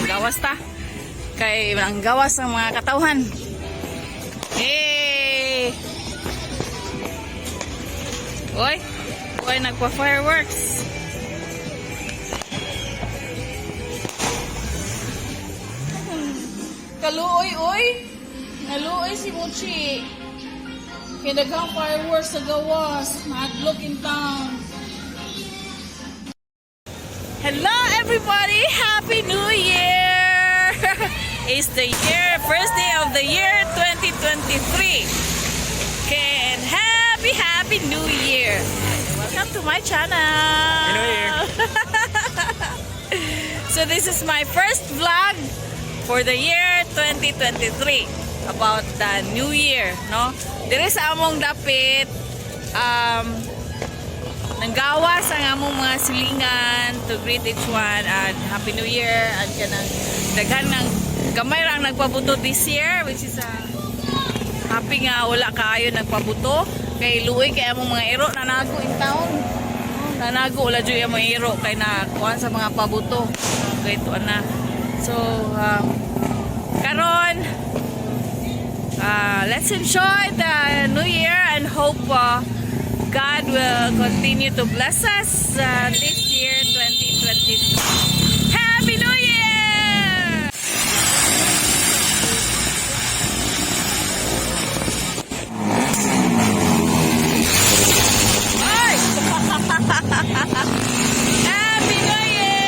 Gawas ta. Kay ang gawas ang mga katawhan. Hey! Oy, oy, nagpa-fireworks. Kaluoy, oy. Naluoy si Mochi. Kay daghang fireworks sa gawas. Mahadlok in town. Hello, everybody! Happy New Year! It's the year, first day of the year 2023. Okay, and happy, happy New Year! Welcome to my channel! New Year. So this is my first vlog for the year 2023 about the New Year, no? Dire sa among dapit, nanggawas ang among mga silingan to greet each one and Happy New Year and kanang daghan ng gamay ra ang nagpabuto this year, which is happy nga wala kaayo nagpabuto kay luoy kay among mga iro nanago in town. Nanago, wala jud ang mga iro kay na kuan sa mga pabuto kay tuan na. So karon, let's enjoy the new year and hope God will continue to bless us this year 2023. Happy New Year! Ay! Happy New Year!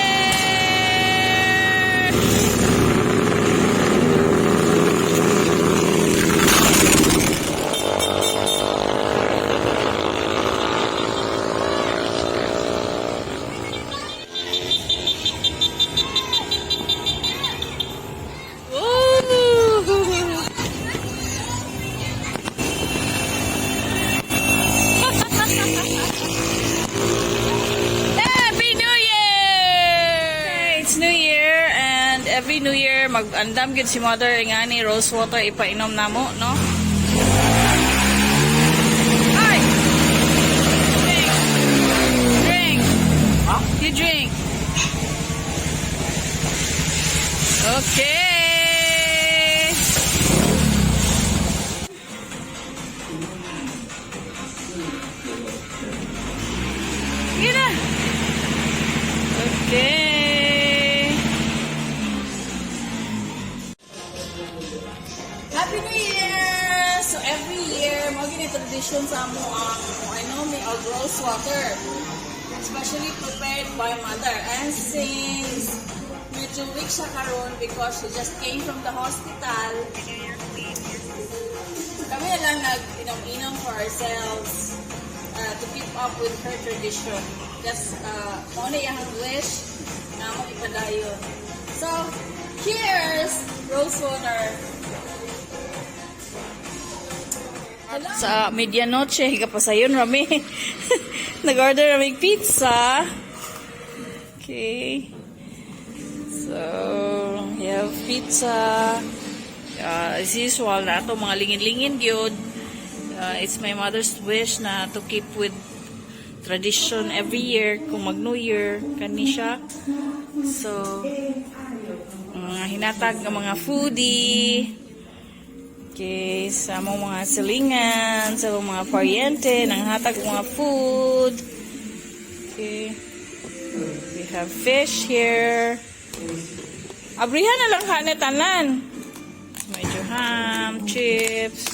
Ooh! Happy New Year! It's New Year and every New Year mag-andam gyud si Mother ngani rose water ipainom namo, no? Ay! Drink! Drink! You drink. Okay. Sige na. Okay. Happy New Year! So every year, mao gyud tradition sa amo ang ano, may og rose water. Especially prepared by mother. And since medyo weak siya karon because she just came from the hospital, kami na lang nag-inom-inom for ourselves to keep up with her tradition. Just, mao na iyang wish na among ipadayon. So, here's rose water. Sa medianoche, higapasayon rami. Nag-order rami pizza. Okay. So, we have pizza. As usual na ato mga lingin-lingin gyud. It's my mother's wish na to keep with tradition every year kung mag New Year kani siya. So, mga hinatag nga mga foodie. Okay, sa among mga silingan, sa among mga paryente, nanghatag og mga food. Okay. We have fish here. Abrihan na lang hane tanan. Medyo ham, chips,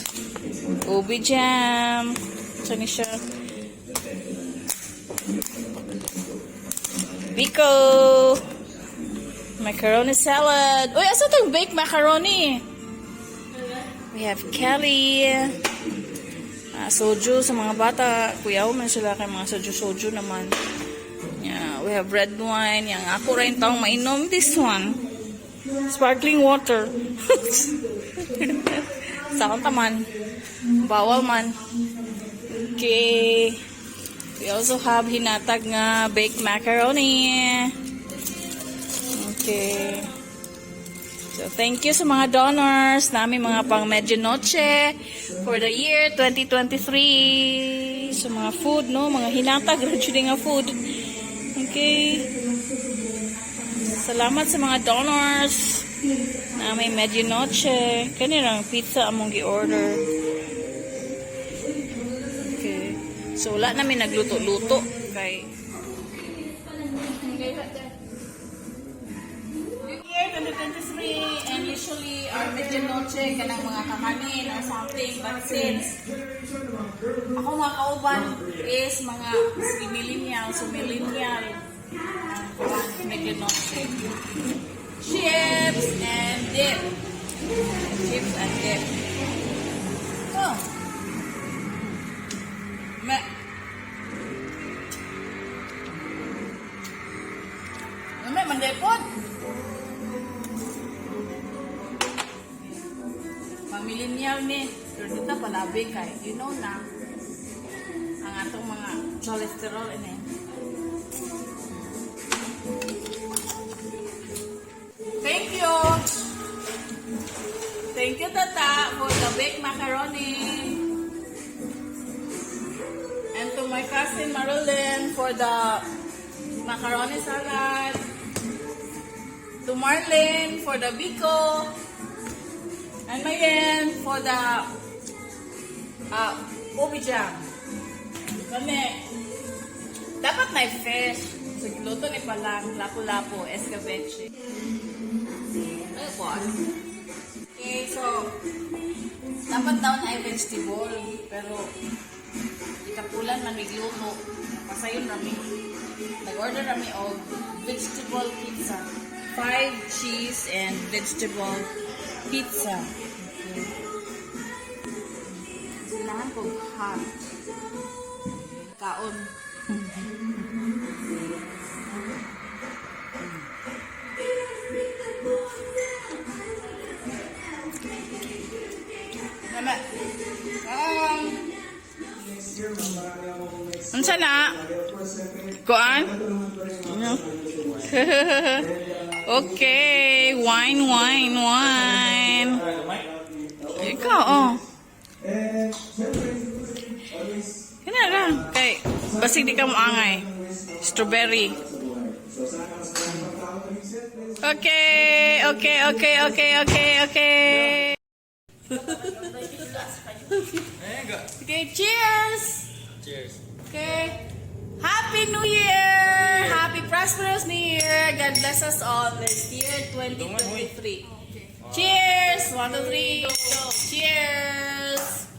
ubi jam. Saan ni siya? Biko! Macaroni salad. Uy, asa tong baked macaroni? We have Kelly. Ah, soju sa mga bata. Kuyaw man sila kay mga soju-soju naman. Yeah, we have red wine. Yang ako rin taong mainom this one. Sparkling water. Sa man. Bawal man. Okay. We also have hinatag nga baked macaroni. Okay. So, thank you sa mga donors namin mga pang Medianoche for the year 2023. Sa mga food, no? Mga hinatag, gradually nga food. Okay. Salamat sa mga donors na may Medianoche. Kanirang pizza among gi-order. Okay. So, wala namin nagluto-luto. Kay year 2023, and usually our medianoche kanang mga kakanin or something, but since ako mga kauban is mga millennial, so millennial ang kuan, medianoche, chips and dip, chips and dip. Oh, me man pod. Pang-millennial ni. Pero dito palabi kay, you know na, ang atong mga cholesterol ini. Thank you! Thank you, Tata, for the baked macaroni. And to my cousin Marilyn for the macaroni salad. To Marlene for the biko. And Mayen for the ubi jam. Kami, dapat may fish. So, giluto ni palang lapu-lapu, escabeche. Ay, what? Okay, so, dapat daw na ay vegetable. Pero, ikapulan man migluto. Pasayon rami. Nag-order rami og vegetable pizza. Five cheese and vegetable pizza. Okay. Sinahan ko hot. Kaon. Mama. Unsa na? Kuan? Okay, wine, wine, wine. Ikaw, oh. Kana lang. Kay, basig di ka mo angay. Strawberry. Okay. Okay, cheers! Cheers. Okay. Happy New Year! Happy prosperous New Year! God bless us all this year 2023. Cheers! One, two, three. Go. Cheers!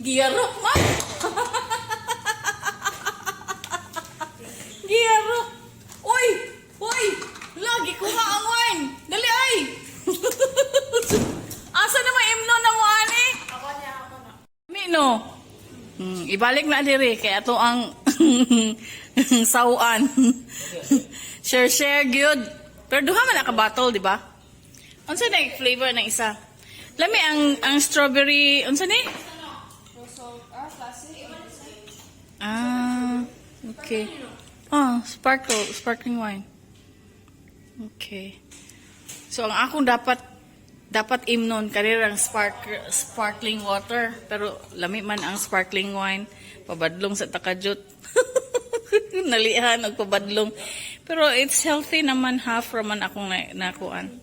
Giyarok man! Giyarok! Uy! Uy! Lagi ko ang wine! Dali ay! Asa na may imno na mo, ani? Ako niya, ako na. Mino. Ibalik na diri kay ato ang sawan. Share, share gyud. Pero duha man na ka bottle, di ba? Unsa na yung flavor ng isa? Lami ang strawberry, unsa ni? Classic. Ah, okay. Ah, sparkling wine. Okay. So ang akong dapat imnon kanirang sparkling water, pero lami man ang sparkling wine, pabadlong sa takajut. Nalihan og pabadlong. Pero it's healthy naman, half raman akong nakuan.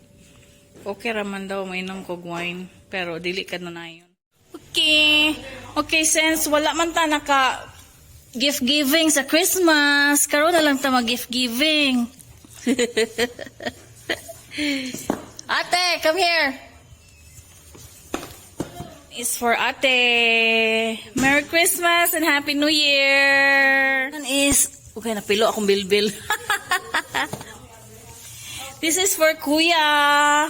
Okay raman daw mainom kog wine, pero dili ka na nayon. Okay. Okay, since wala man ta naka gift giving sa Christmas, karon na lang ta mag gift giving. Ate, come here. Is for Ate. Merry Christmas and Happy New Year. One is okay, napilo akong bilbil. This is for Kuya.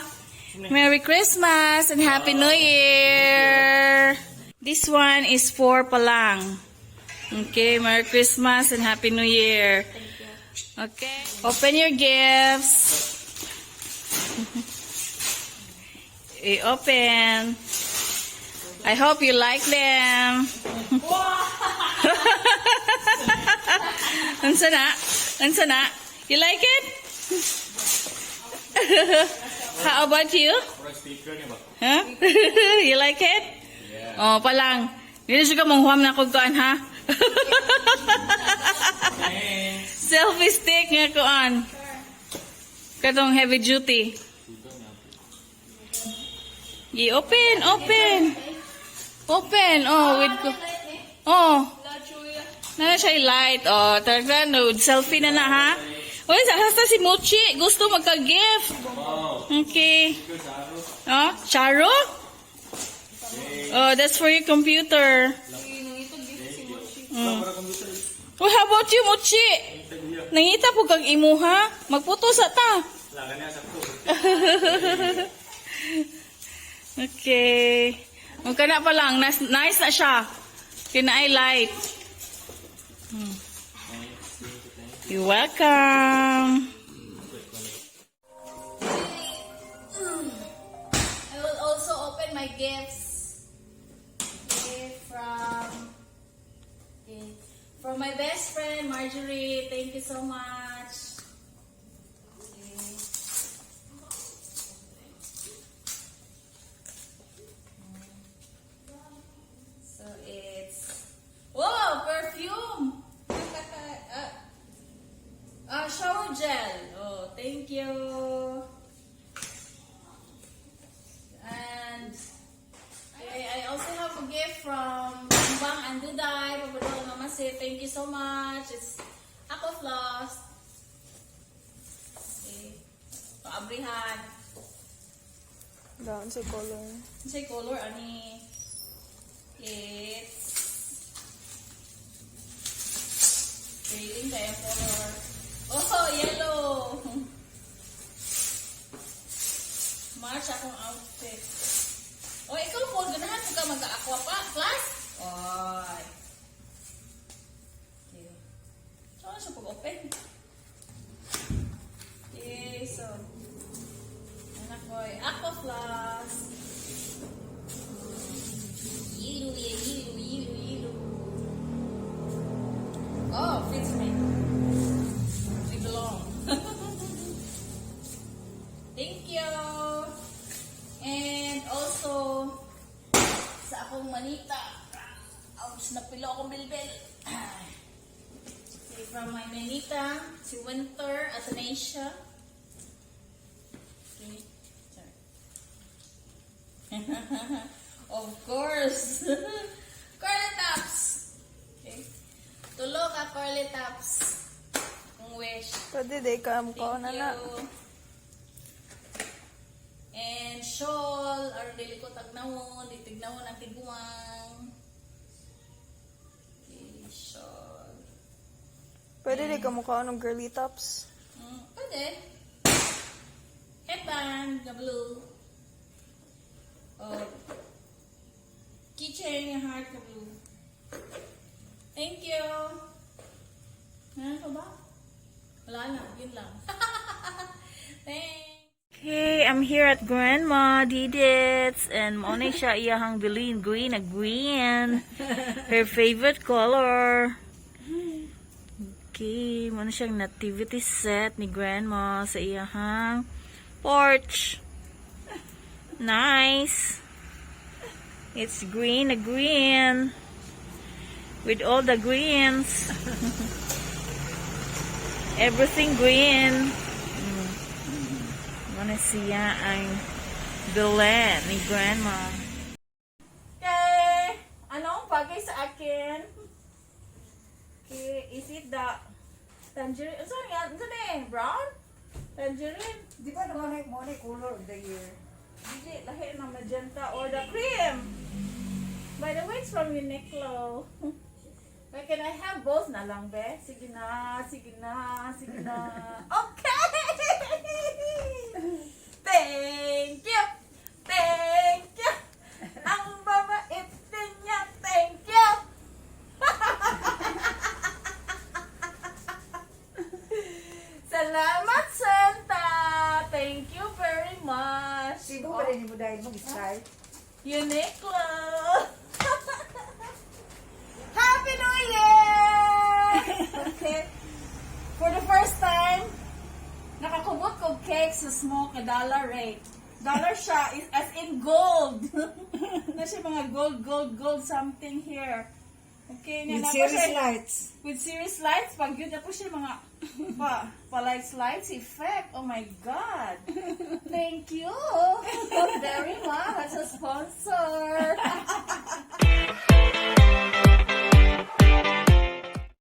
Merry Christmas and Happy New Year. This one is for Palang. Okay, Merry Christmas and Happy New Year. Okay. Open your gifts. I-open. I hope you like them. Unsa na? Unsa na? You like it? How about you? Murag sticker niya ba? Huh? You like it? Yeah. Oh, palang. Dili siya ka manghuam na kog kuan, ha? Thanks. Selfie stick nga kuan. Katong heavy duty. I-open, open. Open. Oh, with ko. Oh. Na siya light. Oh, talaga no, selfie na na ha. Uy, sa hasta si Mochi gusto magka-gift. Wow. Okay. Sticker sa araw. Oh, Charo? Oh, that's for your computer. Para computer. Oh, how about you, Mochi? Nangita po kag imuha. Magputo sa ta. Laga niya sakto. Okay. Ang kana pa lang, nice, nice na siya. Kina ay light. You're welcome. I will also open my gifts. Okay, from my best friend Marjorie. Thank you so much. Okay. So it's, whoa, perfume. Shower gel. Oh, thank you. And I also have a gift from Bang and Duday, Papadol Mama Say, thank you so much. It's Aqua Floss. Okay. Paabrihan. Down sa color. Unsay color ani? It's trailing kaya color. Oh, yellow. Match akong outfit. Oh, ikaw po, ganahan po ka mag-aqua pa, class? Oy. Okay. So, ano siya pag-open? Okay, so, anak ko, aqua floss. Yellow, yellow, yellow, yellow. Oh, fits me. We belong. Thank you. And also, sa akong manita. Ouch, napilo akong bilbil. Okay, from my manita, si Winter Athanasia. Okay, sorry. Of course. Curly tops. Okay. Tulo ka curly tops. Kung wish. Pwede di ka Thank ko na na. You. And shawl, aron dili ko tagnawon, di tignawon ang tiguang. Okay, shawl. Pwede di ka mukha ng girly tops. Pwede. Headband na blue. Oh. Keychain nga heart na blue. Thank you. Meron pa ba? Wala na. Yun lang. Thanks. Okay, I'm here at Grandma Didit's and mao na siya iyahang bilin green na green. Her favorite color. Okay, mao na siyang nativity set ni Grandma sa iyahang porch. Nice. It's green na green. With all the greens. Everything green. Mao na siya ang bilen ni Grandma. Okay. Anong bagay sa akin? Okay, is it the tangerine? Ano nga? Ano eh? Brown? Tangerine? Di ba naman mo na color of the year? Hindi, lahi na magenta or the cream. By the way, it's from Uniqlo. Wait, can I have both na lang, be? Sige na, sige na, sige na. Okay! Thank you! Thank you! Ang babait din niya. Thank you! Salamat, Santa! Thank you very much! Sibo pa rin mo dahil mag-style. Uniqlo! Happy New Year! Okay. For the first time, nakakubot ko. og cake sa small ka dollar rate. Dollar siya is as in gold. Na siya mga gold, gold, gold something here. Okay, With na pa series siya- lights. With series lights, pag yun na po siya mga pa lights lights effect. Oh my God. Thank you very much, a sponsor.